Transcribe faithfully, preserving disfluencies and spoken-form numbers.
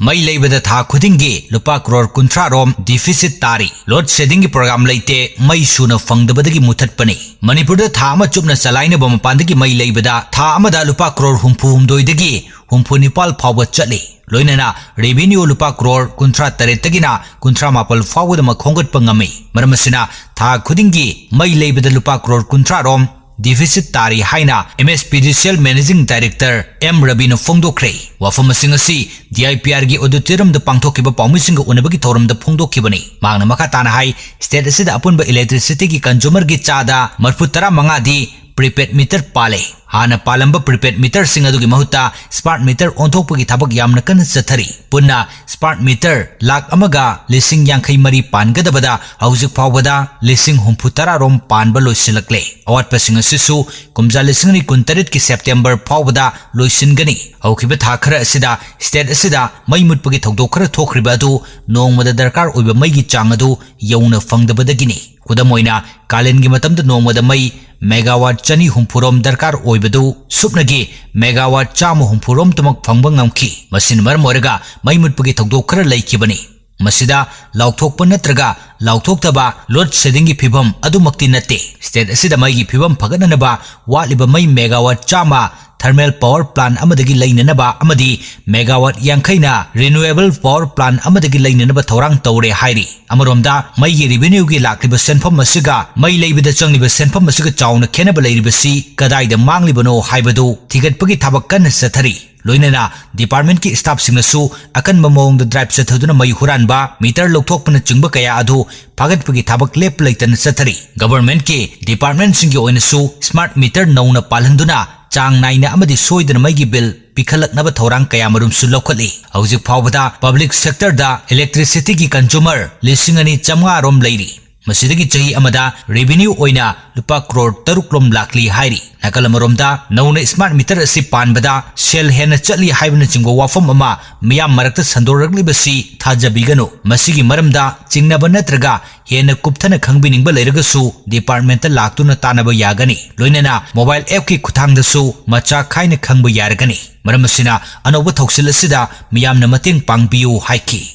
ꯃꯩ ꯂꯩꯕꯗ ꯊꯥ ꯈꯨꯗꯤꯡꯒꯤ ꯂꯨꯄꯥ ꯀ꯭ꯔꯣꯔ ꯀꯨꯟꯊ꯭ꯔꯥ ꯔꯣꯝ ꯗꯤꯐꯤꯁꯤꯠ ꯇꯥꯔꯤ꯫ ꯂꯣꯗ ꯁꯦꯗꯤꯡꯒꯤ ꯄ꯭ꯔꯣꯒ꯭ꯔꯥꯝ ꯂꯩꯇꯦ, ꯃꯩ ꯁꯨꯅ ꯐꯪꯗꯕꯗꯒꯤ ꯃꯨꯊꯠꯄꯅꯤ꯫ ꯃꯅꯤꯄꯨꯔꯗ ꯊꯥ ꯑꯃ ꯆꯨꯞꯅ ꯆꯂꯥꯏꯅꯕ ꯃꯄꯥꯟꯗꯒꯤ ꯃꯩ ꯂꯩꯕꯗ ꯊꯥ ꯑꯃꯗ ꯂꯨꯄꯥ ꯀ꯭ꯔꯣꯔ ꯍꯨꯝꯐꯨ ꯍꯨꯝꯗꯣꯏꯗꯒꯤ ꯍꯨꯝꯐꯨ ꯅꯤꯄꯥꯜ ꯐꯥꯎꯕ ꯆꯠꯂꯤ꯫ ꯂꯣꯏꯅꯅ ꯔꯦꯚꯤꯅ꯭ꯌꯨ ꯂꯨꯄꯥ ꯀ꯭ꯔꯣꯔ ꯀꯨꯟꯊ꯭ꯔꯥ ꯇꯔꯦꯠꯇꯒꯤꯅ ꯀꯨꯟꯊ꯭ꯔꯥ ꯃꯥꯄꯜ ꯐꯥꯎꯕꯗꯃꯛ ꯈꯣꯝꯒꯠꯄ ꯉꯝꯃꯤ꯫ ꯃꯔꯝ ꯑꯁꯤꯅ ꯊꯥ ꯈꯨꯗꯤꯡꯒꯤ ꯃꯩ ꯂꯩꯕꯗ ꯂꯨꯄꯥ ꯀ꯭ꯔꯣꯔ ꯀꯨꯟꯊ꯭ꯔꯥ ꯔꯣꯝ ꯗꯤꯐꯤꯁꯤꯠ ꯇꯥꯔꯤ ꯍꯥꯏꯅ MSPDCL Managing Director M ꯔꯕꯤꯅ ꯐꯣꯡꯗꯣꯛꯈ꯭ꯔꯦ꯫ ꯋꯥꯐꯝ ꯑꯁꯤꯡ ꯑꯁꯤ DIPRꯒꯤ ꯑꯣꯗꯤꯇꯣꯔꯤꯌꯝꯗ ꯄꯥꯡꯊꯣꯛꯈꯤꯕ ꯄꯥꯎꯃꯤꯁꯤꯡꯒ ꯎꯅꯕꯒꯤ ꯊꯧꯔꯝꯗ ꯐꯣꯡꯗꯣꯛꯈꯤꯕꯅꯤ꯫ ꯃꯍꯥꯛꯅ ꯃꯈꯥ ꯇꯥꯅ ꯍꯥꯏ, ꯁ꯭ꯇꯦꯠ ꯑꯁꯤꯗ ꯑꯄꯨꯟꯕ ꯏꯂꯦꯛꯇ꯭ꯔꯤꯁꯤꯇꯤꯒꯤ ꯀꯟꯖꯨꯃꯔꯒꯤ ꯆꯥꯗ ꯃꯔꯤꯐꯨ ꯇꯔꯥ ꯃꯉꯥꯗꯤ ꯄ꯭ꯔꯤꯄꯦꯗ ꯃꯤꯇꯔ ꯄꯥꯜꯂꯦ꯫ ꯍꯥꯟꯅ ꯄꯥꯜꯂꯝꯕ ꯄ꯭ꯔꯤꯄꯦꯗ ꯃꯤꯇꯔꯁꯤꯡ ꯑꯗꯨꯒꯤ ꯃꯍꯨꯠꯇ ꯁ꯭ꯃꯥꯔꯠ ꯃꯤꯇꯔ ꯑꯣꯟꯊꯣꯛꯄꯒꯤ ꯊꯕꯛ ꯌꯥꯝꯅ ꯀꯟꯅ ꯆꯠꯊꯔꯤ꯫ ꯄꯨꯟꯅ ꯁ꯭ꯃꯥꯔꯠ ꯃꯤꯇꯔ ꯂꯥꯈ ꯑꯃꯒ ꯂꯤꯁꯤꯡ ꯌꯥꯡꯈꯩ ꯃꯔꯤ ꯄꯥꯟꯒꯗꯕꯗ ꯍꯧꯖꯤꯛ ꯐꯥꯎꯕꯗ ꯂꯤꯁꯤꯡ ꯍꯨꯝꯐꯨ ꯇꯔꯥ ꯔꯣꯝ ꯄꯥꯟꯕ ꯂꯣꯏꯁꯤꯜꯂꯛꯂꯦ꯫ ꯑꯋꯥꯠꯄꯁꯤꯡ ꯑꯁꯤꯁꯨ ꯀꯨꯝꯖꯥ ꯂꯤꯁꯤꯡ ꯑꯅꯤ ꯀꯨꯟꯇꯔꯦꯠꯀꯤ ꯁꯦꯞꯇꯦꯝꯕꯔ ꯐꯥꯎꯕꯗ ꯂꯣꯏꯁꯤꯟꯒꯅꯤ꯫ ꯍꯧꯈꯤꯕ ꯊꯥ ꯈꯔ ꯑꯁꯤꯗ ꯁ꯭ꯇꯦꯠ ꯑꯁꯤꯗ ꯃꯩ ꯃꯨꯠꯄꯒꯤ ꯊꯧꯗꯣꯛ ꯈꯔ ꯊꯣꯛꯈ꯭ꯔꯤꯕ ꯑꯗꯨ ꯅꯣꯡꯃꯗ ꯗꯔꯀꯥꯔ ꯑꯣꯏꯕ ꯃꯩꯒꯤ ꯆꯥꯡ ꯑꯗꯨ ꯌꯧꯅ ꯐꯪꯗꯕꯗꯒꯤꯅꯤ꯫ ꯈꯨꯗꯝ ꯑꯣꯏꯅ, ꯀꯥꯂꯦꯟꯒꯤ ꯃꯇꯝꯗ ꯅꯣꯡꯃꯗ ꯃꯩ ꯃꯦꯒꯥꯋꯥꯠ ꯆꯅꯤ ꯍꯨꯝꯐꯨ ꯔꯣꯝ ꯗꯔꯀꯥꯔ ꯑꯣꯏꯕꯗꯨ ꯁꯨꯞꯅꯒꯤ ꯃꯦꯒꯥꯋꯥꯠ ꯆꯥꯝꯃ ꯍꯨꯝꯐꯨ ꯔꯣꯝꯇꯃꯛ ꯐꯪꯕ ꯉꯝꯈꯤ꯫ ꯃꯁꯤꯅ ꯃꯔꯝ ꯑꯣꯏꯔꯒ ꯃꯩ ꯃꯨꯠꯄꯒꯤ ꯊꯧꯗꯣꯛ ꯈꯔ ꯂꯩꯈꯤꯕꯅꯤ꯫ ꯃꯁꯤꯗ ꯂꯥꯎꯊꯣꯛꯄ ꯅꯠꯇ꯭ꯔꯒ ꯂꯥꯎꯊꯣꯛꯇꯕ ꯂꯣꯗ ꯁꯦꯗꯤꯡꯒꯤ ꯐꯤꯚꯝ ꯑꯗꯨꯃꯛꯇꯤ ꯅꯠꯇꯦ꯫ ꯁ꯭ꯇꯦꯠ ꯑꯁꯤꯗ ꯃꯩꯒꯤ ꯐꯤꯚꯝ ꯐꯒꯠꯅꯅꯕ ꯋꯥꯠꯂꯤꯕ ꯃꯩ ꯃꯦꯒꯥꯋꯥꯠ ꯆꯥꯝꯃ ꯊꯔꯃꯦꯜ ꯄꯥꯋꯔ ꯄ꯭ꯂꯥꯟ ꯑꯃꯗꯒꯤ ꯂꯩꯅꯅꯕ ꯑꯃꯗꯤ ꯃꯦꯒꯥꯋꯥꯠ ꯌꯥꯡꯈꯩꯅ ꯔꯤꯅ꯭ꯌꯨꯑꯦꯕꯜ ꯄꯥꯋꯔ ꯄ꯭ꯂꯥꯟ ꯑꯃꯗꯒꯤ ꯂꯩꯅꯅꯕ ꯊꯧꯔꯥꯡ ꯇꯧꯔꯦ ꯍꯥꯏꯔꯤ꯫ ꯑꯃꯔꯣꯝꯗ, ꯃꯩꯒꯤ ꯔꯦꯚꯤꯅ꯭ꯌꯨꯒꯤ ꯂꯥꯛꯂꯤꯕ ꯁꯦꯟꯐꯝ ꯑꯁꯤꯒ ꯃꯩ ꯂꯩꯕꯗ ꯆꯪꯂꯤꯕ ꯁꯦꯟꯐꯝ ꯑꯁꯤꯒ ꯆꯥꯎꯅ ꯈꯦꯠꯅꯕ ꯂꯩꯔꯤꯕꯁꯤ ꯀꯗꯥꯏꯗ ꯃꯥꯡꯂꯤꯕꯅꯣ ꯍꯥꯏꯕꯗꯨ ꯊꯤꯒꯠꯄꯒꯤ ꯊꯕꯛ ꯀꯟꯅ ꯆꯠꯊꯔꯤ꯫ ꯂꯣꯏꯅꯅ ꯗꯤꯄꯥꯔꯠꯃꯦꯟꯠꯀꯤ ꯁ꯭ꯇꯥꯐꯁꯤꯡꯅꯁꯨ ꯑꯀꯟꯕ ꯃꯑꯣꯡꯗ ꯗ꯭ꯔꯥꯏꯚ ꯆꯠꯊꯗꯨꯅ ꯃꯩ ꯍꯨꯔꯥꯟꯕ, ꯃꯤꯇꯔ ꯂꯧꯊꯣꯛꯄꯅꯆꯤꯡꯕ ꯀꯌꯥ ꯑꯗꯨ ꯐꯥꯒꯠꯄꯒꯤ ꯊꯕꯛ ꯂꯦꯞꯄ ꯂꯩꯇꯅ ꯆꯠꯊꯔꯤ꯫ ꯒꯚꯔꯟꯃꯦꯟꯠꯀꯤ ꯗꯤꯄꯥꯔꯠꯃꯦꯟꯠꯁꯤꯡꯒꯤ ꯑꯣꯏꯅꯁꯨ ꯁ꯭ꯃꯥꯔꯠ ꯃꯤꯇꯔ ꯅꯧꯅ ꯄꯥꯜꯍꯟꯗꯨꯅ ꯆꯥꯡ ꯅꯥꯏꯅ ꯑꯃꯗꯤ ꯁꯣꯏꯗꯅ ꯃꯩꯒꯤ ꯕꯤꯜ ꯄꯤꯈꯠꯂꯛꯅꯕ ꯊꯧꯔꯥꯡ ꯀꯌꯥꯃꯔꯨꯝꯁꯨ ꯂꯧꯈꯠꯂꯤ꯫ ꯍꯧꯖꯤꯛ ꯐꯥꯎꯕꯗ ꯄꯕ꯭ꯂꯤꯛ ꯁꯦꯛꯇꯔꯗ ꯏꯂꯦꯛꯇ꯭ꯔꯤꯁꯤꯇꯤꯒꯤ ꯀꯟꯖꯨꯃꯔ ꯂꯤꯁꯤꯡ ꯑꯅꯤ ꯆꯥꯝꯃꯉꯥ ꯔꯣꯝ ꯂꯩꯔꯤ꯫ ꯃꯁꯤꯗꯒꯤ ꯆꯍꯤ ꯑꯃꯗ revenue ꯑꯣꯏꯅ ꯂꯨꯄꯥ ꯀ꯭ꯔꯣꯔ ꯇꯔꯨꯛ ꯂꯣꯝ ꯂꯥꯛꯂꯤ ꯍꯥꯏꯔꯤ꯫ ꯅꯥꯀꯜ ꯑꯃꯔꯣꯝꯗ ꯅꯧꯅ smart meter ꯑꯁꯤ ꯄꯥꯟꯕꯗ ꯁꯦꯜ ꯍꯦꯟꯅ ꯆꯠꯂꯤ ꯍꯥꯏꯕꯅꯆꯤꯡꯕ ꯋꯥꯐꯝ ꯑꯃ ꯃꯤꯌꯥꯝ ꯃꯔꯛꯇ ꯁꯟꯗꯣꯔꯛꯂꯤꯕꯁꯤ ꯊꯥꯖꯕꯤꯒꯅꯨ꯫ ꯃꯁꯤꯒꯤ ꯃꯔꯝꯗ ꯆꯤꯡꯅꯕ ꯅꯠꯇ꯭ꯔꯒ ꯍꯦꯟꯅ ꯀꯨꯞꯊꯅ ꯈꯪꯕꯤꯅꯤꯡꯕ ꯂꯩꯔꯒꯁꯨ departmentꯇ ꯂꯥꯛꯇꯨꯅ ꯇꯥꯟꯅꯕ ꯌꯥꯒꯅꯤ꯫ ꯂꯣꯏꯅꯅ mobile appꯀꯤ ꯈꯨꯠꯊꯥꯡꯗꯁꯨ ꯃꯆꯥ ꯈꯥꯏꯅ ꯈꯪꯕ ꯌꯥꯔꯒꯅꯤ꯫ ꯃꯔꯝ ꯑꯁꯤꯅ ꯑꯅꯧꯕ ꯊꯧꯁꯤꯜ ꯑꯁꯤꯗ ꯃꯤꯌꯥꯝꯅ ꯃꯇꯦꯡ ꯄꯥꯡꯕꯤꯌꯨ ꯍꯥꯏꯈꯤ꯫